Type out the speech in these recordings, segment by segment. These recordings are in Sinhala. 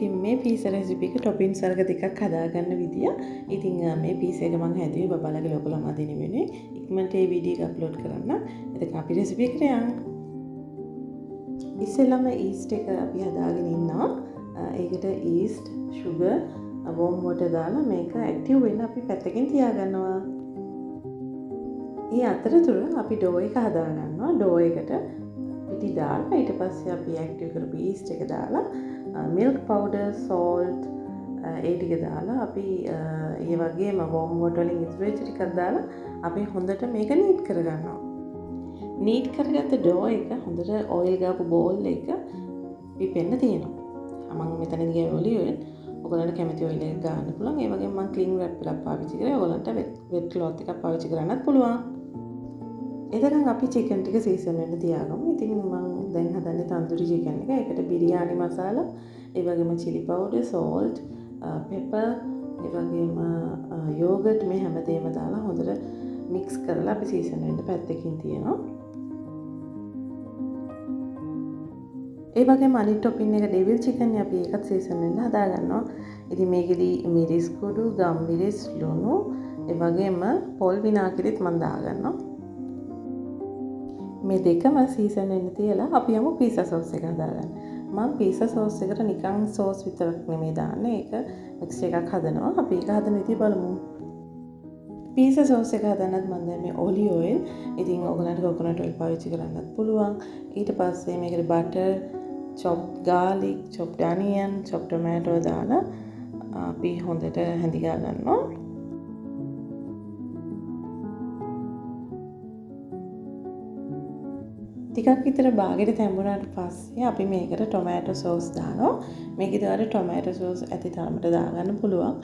ඉතින් මේ පීසා රෙසිපි එක ටොපින්ස් වර්ග දෙකක් හදාගන්න විදිය. ඉතින් මේ පීසා එක මං හැදුවේ බබාලගේ ලොකු ළමා දෙන වෙනුවෙන්. ඉක්මනට මේ වීඩියෝ එක අප්ලෝඩ් කරන්න. එතකොට අපි රෙසිපි එකට යමු. ඉස්සෙල්ලම ඊස්ට් එක අපි හදාගෙන ඉන්නවා. ඒකට ඊස්ට්, ෂුගර්, වෝම් වෝටර් දාලා මේක ඇක්ටිව් වෙන්න අපි පැත්තකින් තියාගන්නවා. ඒ අතරතුර අපි ඩෝ එක හදාගන්නවා. ඩෝ එකට පිටි දාලා ඊට පස්සේ අපි ඇක්ටිව් කරපු ඊස්ට් එක දාලා මිල්ක් පවුඩර්, සෝල්ට් ඒ ටික දාලා අපි ඒ වගේම වෝම් වෝටර් වලින් ඉතුරු වෙච්ච ටිකක් දාලා අපි හොඳට මේක නීට් කරගන්නවා. නීට් කරගත්ත ඩෝ එක හොඳට ඔයිල් ගාපු බෝල් එක පිපෙන්න තියෙනවා. මම මෙතනදී ගියේ ඔලිව් ඔයිල්. ඔයගොල්ලන්ට කැමති ඔයිල් එකක් ගන්න පුළුවන්. ඒ වගේම මම ක්ලින් රැප් එකක් පාවිච්චි කරේ. ඔයගොල්ලන්ට වෙට් ක්ලොත් එකක් පාවිච්චි කරන්නත් පුළුවන්. එතකන් අපි චිකන් ටික සීසන් වෙන්න තියාගමු. ඉතින් මං දැන් හදන්නේ තන්දුරි චිකන් එක. ඒකට බිරියානි මසාලා, ඒ වගේම චිලි පවුඩර්, සෝල්ට්, පෙපර්, ඒ වගේම යෝගට් මේ හැමදේම දාලා හොඳට මික්ස් කරලා අපි සීසන් වෙන්න පැත්තකින් තියනවා. ඒ වගේම අනිත් ටොපින් එක ඩෙවිල් චිකන් අපි ඒකත් සීසන් වෙන්න හදාගන්නවා. ඉතින් මේකෙදි මිරිස් කුඩු, ගම් මිරිස්, ලුණු, ඒ වගේම පොල් විනාගිරිත් මං දාගන්නවා. මේ දෙකම සීසන් වෙන්න තියලා අපි යමු පීසා සෝස් එක හදාගන්න. මං පීසා සෝස් එකට නිකන් සෝස් විතරක් නෙමෙයි දාන්නේ. ඒක මික්ස් එකක් හදනවා. අපි ඒක හදන විදිය බලමු. පීසා සෝස් එක හදන්නත් මං දැම්මේ ඔලිව් ඔයිල්. ඉතින් ඔයගොල්ලන්ට කොකනට් ඔයිල් පාවිච්චි කරන්නත් පුළුවන්. ඊට පස්සේ මේකට butter, chopped garlic, chopped onion, chopped tomato දාලා අපි හොඳට හැඳි ගා ගන්නවා. ටිකක් විතර බාගෙට තැඹුණාට පස්සේ අපි මේකට ටොමැටෝ සෝස් දානවා. මේකේ ඔයාලට ටොමැටෝ සෝස් ඇති තරමට දාගන්න පුළුවන්.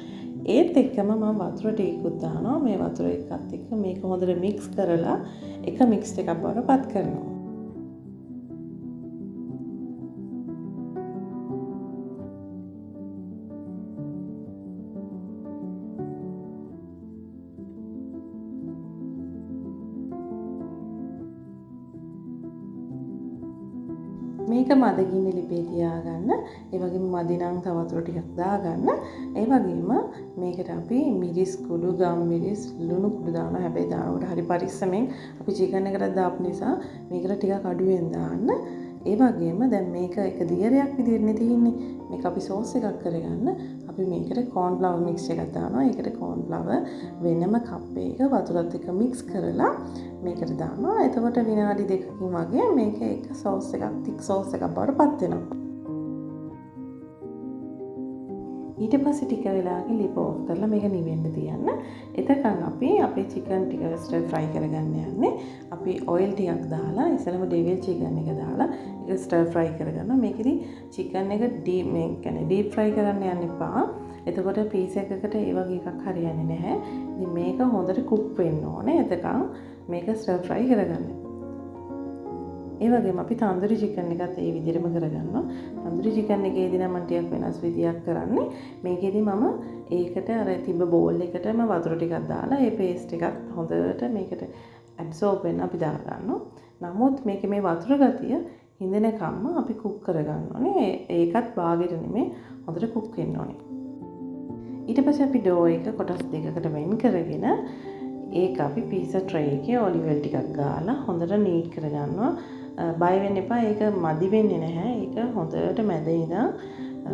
ඒත් එක්කම මම වතුර ටිකකුත් දානවා. මේ වතුර එකත් එක්ක මේක හොඳට මික්ස් කරලා එක මික්ස් එකක් බවට පත් කරනවා. මේක මද ගින්න ලිපේ තියාගන්න. ඒ වගේම මදි නම් තව වතුර ටිකක් දාගන්න. ඒ වගේම මේකට අපි මිරිස් කුඩු, ගම් මිරිස්, ලුණු කුඩු දානවා. හැබැයි දානකොට හරි පරිස්සමෙන් අපි චිකන් එකට දාපු නිසා මේකට ටිකක් අඩුවෙන් දාන්න. ඒ වගේම දැන් මේක එක දියරයක් විදිහටනේ තියෙන්නේ. මේක අපි සෝස් එකක් කරගන්න. අපි මේකට කෝන් ෆ්ලවර් මික්ස් එකක් දානවා. ඒකට කෝන් ෆ්ලවර් වෙනම කප් එකක වතුරත් එක්ක මික්ස් කරලා මේකට දානවා. එතකොට විනාඩි දෙකකින් වගේ මේක එක සෝස් එකක්, තික් සෝස් එකක් බවට පත් වෙනවා. ඊට පස්සේ ටික වෙලාවකින් ලිප ඕෆ් කරලා මේක නිවෙන්න තියන්න. එතකන් අපි අපේ චිකන් ටික ස්ටර් ෆ්‍රයි කරගන්න යන්නේ. අපි ඔයිල් ටිකක් දාලා ඉස්සෙල්ලම ඩෙවිල් චිකන් එක දාලා ඒක ස්ටර් ෆ්‍රයි කරගන්නවා. මේකෙදි චිකන් එක මේ කියන්නේ ඩීප් ෆ්‍රයි කරන්න යන්න එපා. එතකොට පීස් එකකට ඒ වගේ එකක් හරියන්නේ නැහැ. ඉතින් මේක හොඳට කුක් වෙන්න ඕනේ. එතකන් මේක ස්ටර් ෆ්‍රයි කරගන්න. ඒ වගේම අපි තන්දුරි චිකන් එකත් ඒ විදිහටම කරගන්නවා. තන්දුරි චිකන් එකේදී නම් මම ටිකක් වෙනස් විදියක් කරන්නේ. මේකේදී මම ඒකට අර තිබ්බ බෝල් එකටම වතුර ටිකක් දාලා ඒ පේස්ට් එකත් හොඳට මේකට ඇබ්සෝබ් වෙන්න අපි දාගන්නවා. නමුත් මේකේ මේ වතුර ගතිය හිඳෙනකම්ම අපි කුක් කරගන්න ඕනේ. ඒකත් බාගෙට නෙමෙයි හොඳට කුක් වෙන්න ඕනේ. ඊට පස්සේ අපි ඩෝ එක කොටස් දෙකකට වෙන් කරගෙන ඒක අපි පීසා ට්‍රේ එකේ ඔලිව් ඔයිල් ටිකක් ගාලා හොඳට නීට් කරගන්නවා. බය වෙන්න එපා, ඒක මදි වෙන්නේ නැහැ. ඒක හොඳට මැද ඉඳන්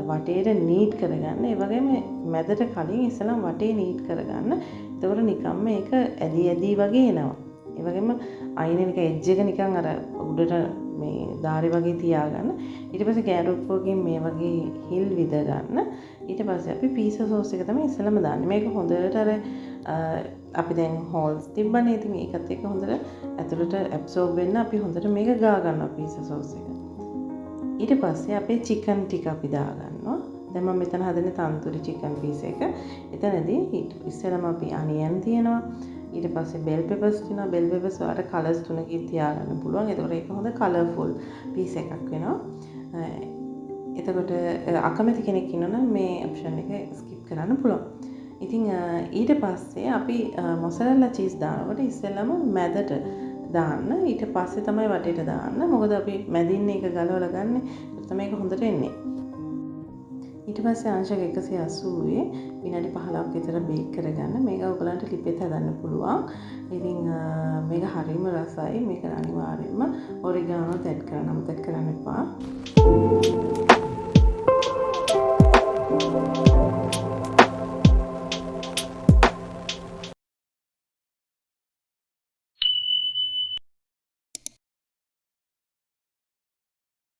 වටේට නීට් කරගන්න. ඒ වගේම මැදට කලින් ඉස්සෙල්ලම වටේ නීට් කරගන්න. එතකොට නිකම්ම ඒක ඇදි ඇදි වගේ එනවා. ඒ වගේම අයින නිකන් එජ් එක නිකන් අර උඩට මේ ධාරි වගේ තියාගන්න. ඊට පස්සේ කෑරුප්පුවකින් මේ වගේ හිල් විද ගන්න. ඊට පස්සේ අපි පීසා සෝස් එක තමයි ඉස්සෙල්ලම දාන්නේ. මේක හොඳට අර අපි දැන් හෝල්ස් තිබ්බනේ. ඉතින් ඒකත් එක්ක හොඳට ඇතුළට ඇබ්සෝබ් වෙන්න අපි හොඳට මේක ගා ගන්නවා පීසා සෝස් එක. ඊට පස්සේ අපේ චිකන් ටික අපි දාගන්නවා. දැන් මම මෙතන හදන්නේ තන්දුරි චිකන් පීස් එක. එතනදී ඉස්සෙල්ලම අපි අනියන් තියෙනවා. ඊට පස්සේ බෙල් පෙපර්ස් තියෙනවා. බෙල් පෙපර්ස් ඔයාලට කලර්ස් තුනකින් තියාගන්න පුළුවන්. එතකොට ඒක හොඳ කලර්ෆුල් පීස් එකක් වෙනවා. එතකොට අකමැති කෙනෙක් ඉන්නවනම් මේ ඔප්ෂන් එක ස්කිප් කරන්න පුළුවන්. ඉතින් ඊට පස්සේ අපි මොසරෙල්ලා චීස් දානකොට ඉස්සෙල්ලම මැදට දාන්න. ඊට පස්සේ තමයි වටේට දාන්න. මොකද අපි මැදින් එක ගලවලා ගන්න. ඒකට තමයි ඒක හොඳට එන්නේ. ඊට පස්සේ අංශක 180 විනාඩි 15ක් විතර බේක් කරගන්න. මේක ඔයගලන්ට ලිපෙත් හදන්න පුළුවන්. ඉතින් මේක හරිම රසයි. මේක අනිවාර්යයෙන්ම ඔරිගානෝ ඇඩ් කරන්න අමතක කරන්න එපා.